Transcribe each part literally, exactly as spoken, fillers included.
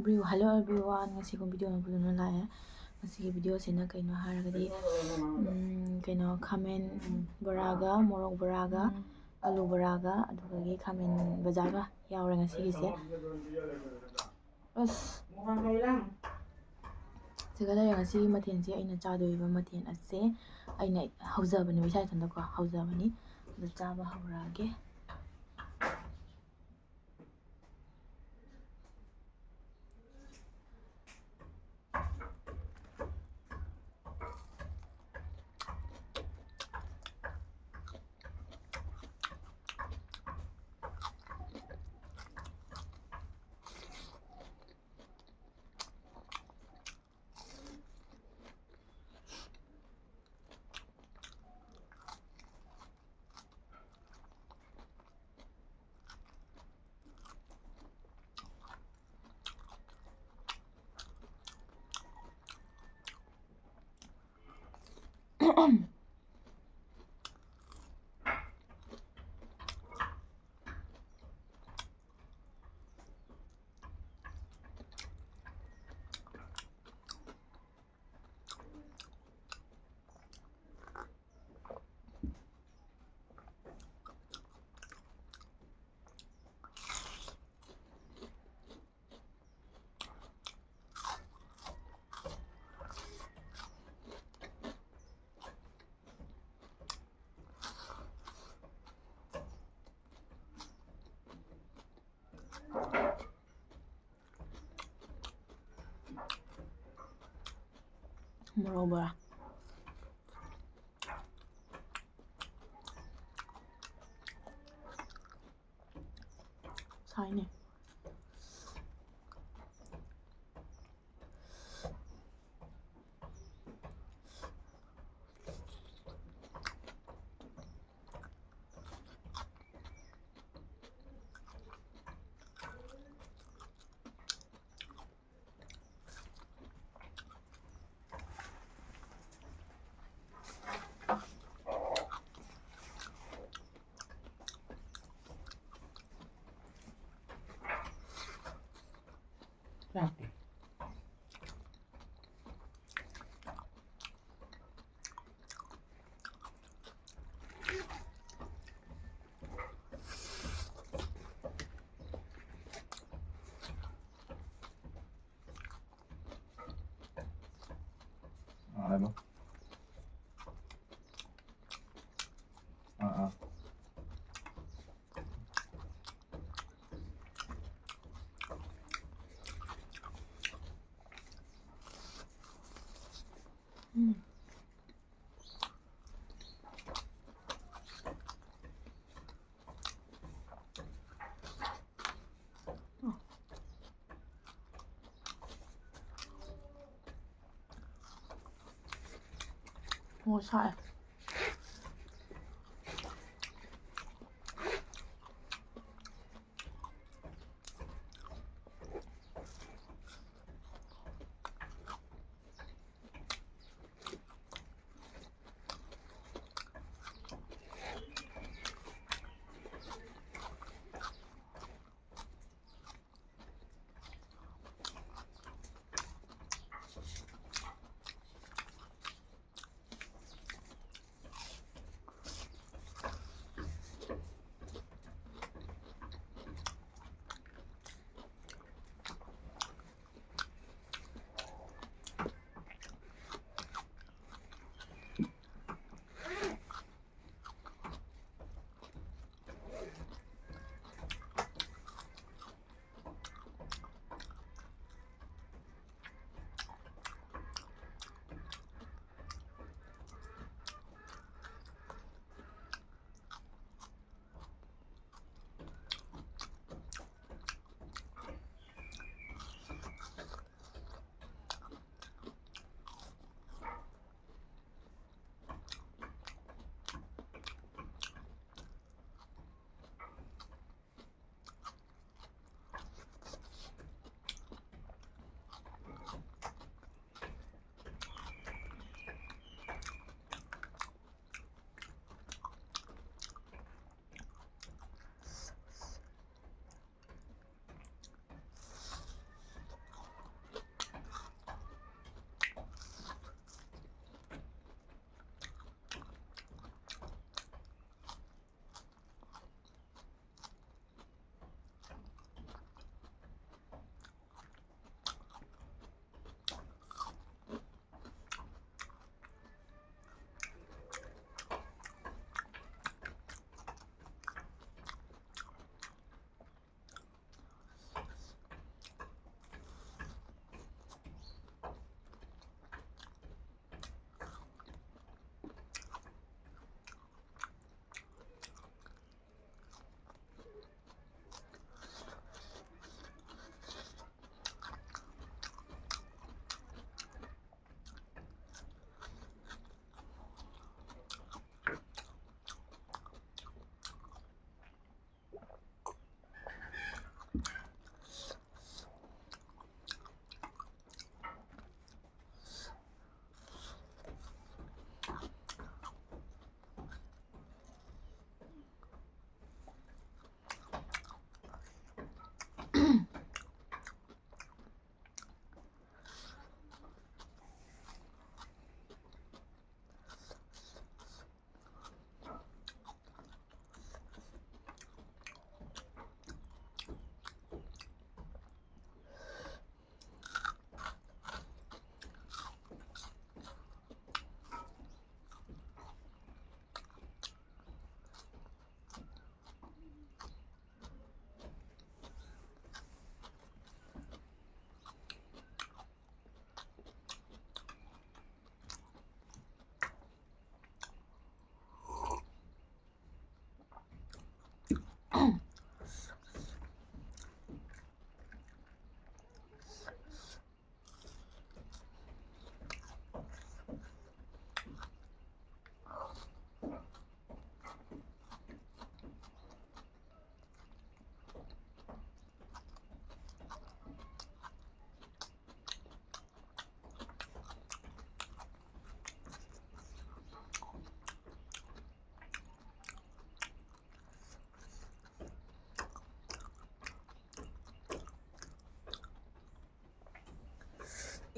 Hello everyone, ꯉꯁꯤꯒꯨꯝ video ꯑꯃ ꯄꯨꯗꯨꯅ ꯂꯥꯛꯑꯦ꯫ ꯉꯁꯤꯒꯤ videoꯁꯤꯅ ꯀꯩꯅꯣ ꯍꯥꯏꯔꯒꯗꯤ, ꯎꯝ, ꯀꯩꯅꯣ, ꯈꯥꯃꯦꯟ ꯕꯣꯔꯥꯒ, ꯃꯣꯔꯣꯛ ꯕꯣꯔꯥꯒ, ꯑꯂꯨ ꯕꯣꯔꯥꯒ, ꯑꯗꯨꯗꯒꯤ ꯈꯥꯃꯦꯟ ꯕꯖꯥꯔꯒ ꯌꯥꯎꯔꯦ ꯉꯁꯤꯒꯤꯁꯦ꯫ ꯑꯁ, ꯁꯤꯒ ꯂꯩꯔꯦ ꯉꯁꯤꯒꯤ ꯃꯊꯦꯜꯁꯦ꯫ ꯑꯩꯅ ꯆꯥꯗꯣꯔꯤꯕ ꯃꯊꯦꯜ ꯑꯁꯦ ꯑꯩꯅ ꯍꯧꯖꯕꯅꯦꯕ, ꯏꯁꯥ ꯏꯊꯟꯗꯀꯣ ꯍꯧꯖꯕꯅꯤ꯫ ꯑꯗꯨ ꯆꯥꯕ ꯍꯧꯔꯛꯑꯒꯦ꯫ ꯃꯣꯔꯣꯛ ꯕꯣꯔꯥ꯫ ꯁꯥꯏꯅꯦ꯫ ꯍꯥꯏꯕ? ꯑꯥ, ꯑꯥ꯫ ꯎꯝ꯫ ꯑꯣ, ꯁꯥꯏ꯫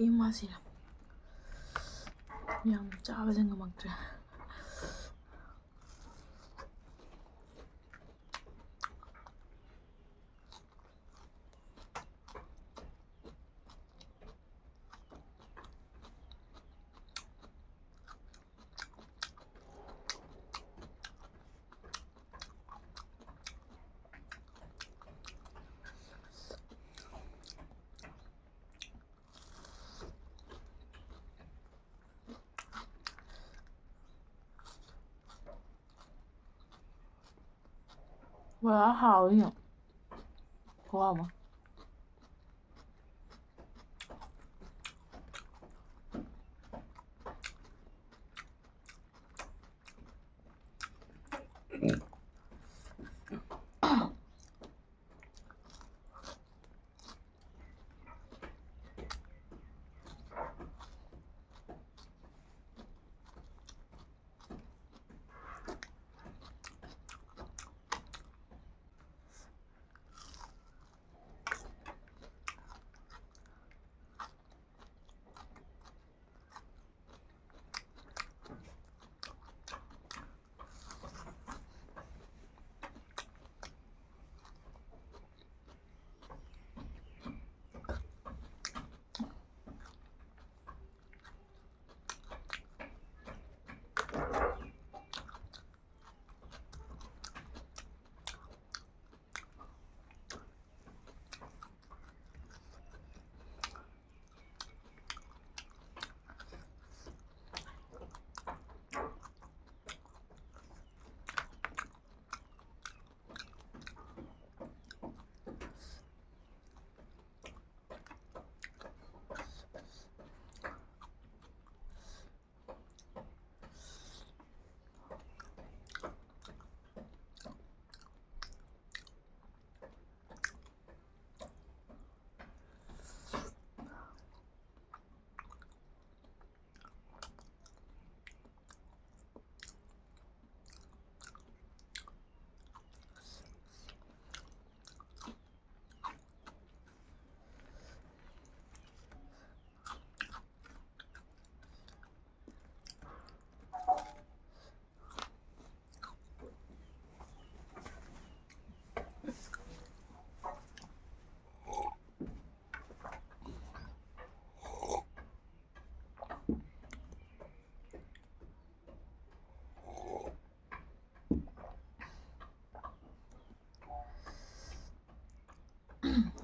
ꯏꯃꯥꯁꯤꯅ ꯌꯥꯝ ꯆꯥꯕꯁꯦ ꯉꯝꯃꯛꯇ꯭ꯔꯦ꯫ ꯕꯣꯔꯥ ꯍꯥꯎꯋꯤꯅꯦ꯫ ꯈꯨꯍꯥꯎ ꯑꯃ꯫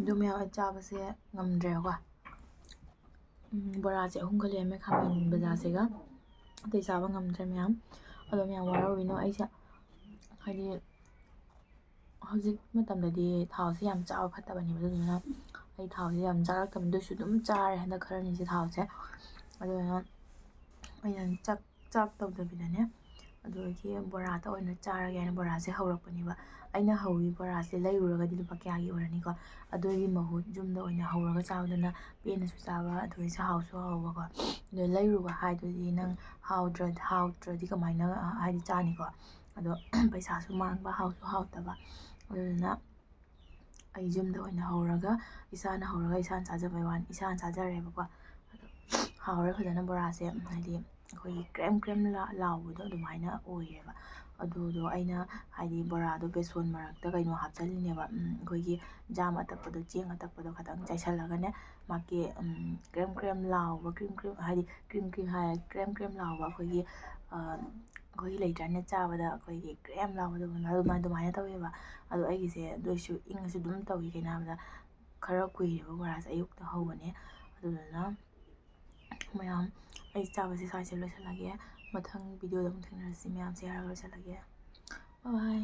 ꯑꯗꯨ ꯃꯌꯥꯝ ꯑꯩ ꯆꯥꯕꯁꯦ ꯉꯝꯗ꯭ꯔꯦꯕꯀꯣ꯫ ꯎꯝ, ꯕꯣꯔꯥꯁꯦ ꯑꯍꯨꯝꯒ ꯂꯩꯔꯝꯃꯦ, ꯈꯥꯃꯦꯟ ꯕꯖꯥꯔꯁꯤꯒ꯫ ꯑꯇꯩ ꯆꯥꯕ ꯉꯝꯗ꯭ꯔꯦ ꯃꯌꯥꯝ꯫ ꯑꯗꯣ ꯃꯌꯥꯝ ꯋꯥꯔꯧꯕꯤꯅꯨ, ꯑꯩꯁꯦ ꯍꯥꯏꯗꯤ ꯍꯧꯖꯤꯛ ꯃꯇꯝꯗꯗꯤ ꯊꯥꯎꯁꯦ ꯌꯥꯝ ꯆꯥꯕ ꯐꯠꯇꯕꯅꯦꯕ, ꯑꯗꯨꯗꯨꯅ ꯑꯩ ꯊꯥꯎꯁꯦ ꯌꯥꯝ ꯆꯥꯔꯛꯇꯕꯅꯤ꯫ ꯑꯗꯨꯏꯁꯨ ꯑꯗꯨꯝ ꯆꯥꯔꯦ ꯍꯟꯗꯛ ꯈꯔꯅꯤꯁꯦ ꯊꯥꯎꯁꯦ꯫ ꯑꯗꯨꯗꯨꯅ ꯑꯩꯅ ꯆꯥꯛ ꯆꯥꯛ ꯇꯧꯗꯕꯤꯗꯅꯦ, ꯑꯗꯨꯗꯒꯤ ꯕꯣꯔꯥꯗ ꯑꯣꯏꯅ ꯆꯥꯔꯒꯦ ꯍꯥꯏꯅ ꯕꯣꯔꯥꯁꯦ ꯍꯧꯔꯛꯄꯅꯦꯕ꯫ ꯑꯩꯅ ꯍꯧꯔꯤ ꯕꯣꯔꯥꯁꯦ ꯂꯩꯔꯨꯔꯒꯗꯤ ꯂꯨꯄꯥ ꯀꯌꯥꯒꯤ ꯑꯣꯏꯔꯅꯤꯀꯣ? ꯑꯗꯨꯒꯤ ꯃꯍꯨꯠ ꯌꯨꯝꯗ ꯑꯣꯏꯅ ꯍꯧꯔꯒ ꯆꯥꯕꯗꯨꯅ ꯄꯦꯟꯅꯁꯨ ꯆꯥꯕ, ꯑꯗꯨꯗꯒꯤꯁꯨ ꯍꯥꯎꯁꯨ ꯍꯥꯎꯕꯀꯣ꯫ ꯑꯗꯣ ꯂꯩꯔꯨꯕ ꯍꯥꯏꯗꯨꯗꯤ ꯅꯪ ꯍꯥꯎꯗ꯭ꯔ-, ꯍꯥꯎꯇ꯭ꯔꯗꯤ ꯀꯃꯥꯏꯅ, ꯍꯥꯏꯗꯤ, ꯆꯥꯅꯤꯀꯣ? ꯑꯗꯣ ꯄꯩꯁꯥꯁꯨ ꯃꯥꯡꯕ, ꯍꯥꯎꯁꯨ ꯍꯥꯎꯇꯕ꯫ ꯑꯗꯨꯗꯨꯅ ꯑꯩ ꯌꯨꯝꯗ ꯑꯣꯏꯅ ꯍꯧꯔꯒ, ꯏꯁꯥꯅ ꯍꯧꯔꯒ ꯏꯁꯥꯅ ꯆꯥꯖꯕꯩ ꯋꯥꯅꯤ, ꯏꯁꯥꯅ ꯆꯥꯖꯔꯦꯕꯀꯣ꯫ ꯑꯗꯣ ꯍꯥꯎꯔꯦ ꯐꯖꯅ ꯕꯣꯔꯥꯁꯦ, ꯍꯥꯏꯗꯤ ꯑꯩꯈꯣꯏꯒꯤ ꯀ꯭ꯔꯦꯝ ꯀ꯭ꯔꯦꯝ ꯂꯥ-, ꯂꯥꯎꯕꯗꯣ ꯑꯗꯨꯃꯥꯏꯅ ꯑꯣꯏꯔꯦꯕ꯫ ꯑꯗꯨꯗꯣ ꯑꯩꯅ ꯍꯥꯏꯗꯤ ꯕꯣꯔꯥꯗꯣ ꯕꯦꯁꯣꯟ ꯃꯔꯛꯇ ꯀꯩꯅꯣ ꯍꯥꯞꯆꯜꯂꯤꯅꯦꯕ, ꯎꯝ, ꯑꯩꯈꯣꯏꯒꯤ ꯖꯥꯝ ꯑꯇꯛꯄꯗꯣ, ꯆꯦꯡ ꯑꯇꯛꯄꯗꯣ ꯈꯇꯪ ꯆꯥꯏꯁꯜꯂꯒꯅꯦ, ꯃꯥꯒꯤ, ꯎꯝ, ꯀ꯭ꯔꯦꯝ ꯀ꯭ꯔꯦꯝ ꯂꯥꯎꯕ, ꯀ꯭ꯔꯤꯝ ꯀ꯭ꯔꯤꯝ, ꯍꯥꯏꯗꯤ ꯀ꯭ꯔꯤꯝ ꯀ꯭ꯔꯤꯝ ꯍꯥꯏꯔ ꯀ꯭ꯔꯦꯝ ꯀ꯭ꯔꯦꯝ ꯂꯥꯎꯕ ꯑꯩꯈꯣꯏꯒꯤ, ꯑ, ꯑꯩꯈꯣꯏꯒꯤ ꯂꯩꯇ꯭ꯔꯅꯦ, ꯆꯥꯕꯗ ꯑꯩꯈꯣꯏꯒꯤ ꯀ꯭ꯔꯦꯝ ꯂꯥꯎꯕꯗꯣ, ꯑꯗꯨꯃꯥꯏꯅ, ꯑꯗꯨꯃꯥꯏꯅ ꯇꯧꯋꯦꯕ꯫ ꯑꯗꯣ ꯑꯩꯒꯤꯁꯦ ꯑꯗꯨ ꯑꯣꯏꯁꯨ ꯏꯪꯉꯁꯨ ꯑꯗꯨꯝ ꯇꯧꯏ, ꯀꯩꯅꯣ ꯍꯥꯏꯕꯗ ꯈꯔ ꯀꯨꯏꯔꯦꯕ ꯕꯣꯔꯥꯁꯦ ꯑꯌꯨꯛꯇ ꯍꯧꯕꯅꯦ꯫ ꯑꯗꯨꯗꯨꯅ ꯃꯌꯥꯝ, ꯑꯩ ꯆꯥꯕꯁꯦ ꯁ꯭ꯋꯥꯏꯁꯦ ꯂꯣꯏꯁꯤꯜꯂꯒꯦ꯫ ꯃꯊꯪ ꯚꯤꯗꯤꯑꯣꯗ ꯑꯃꯨꯛ ꯊꯦꯡꯅꯔꯁꯤ꯫ ꯃꯌꯥꯝꯁꯦ ꯍꯥꯏꯔꯒ ꯂꯣꯏꯁꯤꯜꯂꯒꯦ꯫ ꯕꯥꯏ ꯕꯥꯏ꯫